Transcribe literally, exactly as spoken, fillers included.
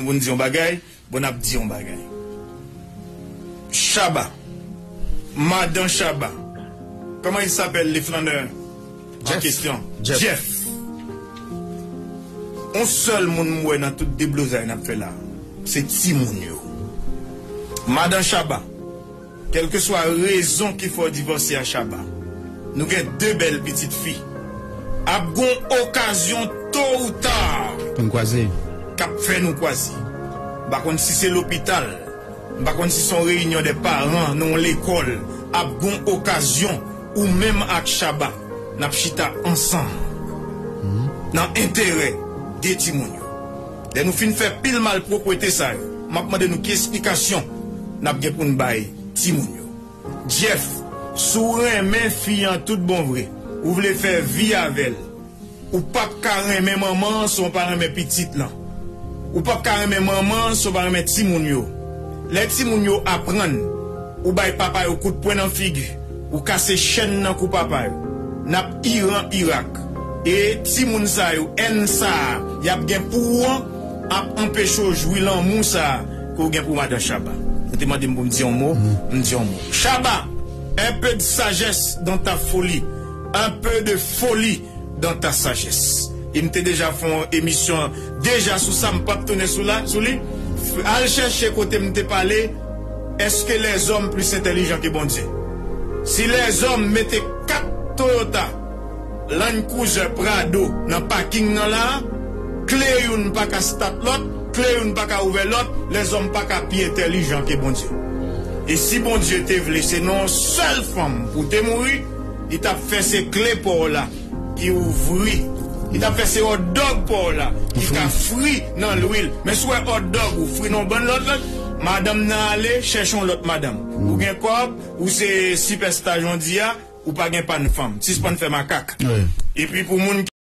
Pou n di yon bagay, bon, n ap di yon bagay. Shabba. Madan Shabba. Comment il s'appelle, le flâneur en question? Jeff. Yon sèl moun m wè nan tout deblozay n ap fè la, se timoun yo. Madan Shabba, kèlkeswa rezon ki fè w divòse a Shabba, nou gen de bèl pitit fi. Ap gon okazyon to ou ta pou n kwaze, k ap fè nou kwaze. M pa konn si se lopital, m pa konn si se yon reyinyon de paran nan yon lekòl. Ap gon okazyon, ou menm ak Shabba, n ap chita ansanm nan enterè de timoun yo. Lè nou fin fè pil malpwopwete sa yo, m ap mande nou ki esplikasyon n ap gen pou n bay timoun yo. Jeff, si w renmen fi an tout bon vre, ou vle fè vi avè l, ou p ap ka renmen manman an san w pa renmen pitit lan. Ou p ap ka renmen manman an san w pa renmen timoun yo. Lè timoun yo aprann, ou bay papa yo kout pwen nan figi, ou kase chèn nan kou papa yo. N ap Iran, Irak. E timoun sa yo, èn sa a, y ap gen pou ou an, ap anpeche w jwi lanmou sa a ke w gen pou madan Shabba. Ou te mande m pou m di yon mo, m di yon mo. Shabba, un peu de sagesse dans ta folie, un peu de folie dans ta sagesse. E m te deja fè yon emisyon deja sou sa, m p ap tounen sou la, sou li. F-, al chèche kote m te pale, est-ce que les hommes plus intelligents que Bondye? Si lèzòm mete kat Toyota, Land Cruiser, Prado nan paking nan la, kle youn pa ka stat lòt, kle youn pa ka ouvè lòt, lèzòm pa ka pi entèlijan ke Bondye. E si Bondye te vle se nan yon sèl fanm pou te mouri, li t ap fè se kle pa w la ki ouvri. Li t ap fè se hot dog pa w la ki ka fri nan lwil. Men si w wè hot dog ou fri nan yon bann lòt lòt, madanm nan ale chèche yon lòt madanm. Ou gen kòb, ou se sipèsta jan w di a, ou pa gen pa n fanm. Sispann fè makak. Epi pou moun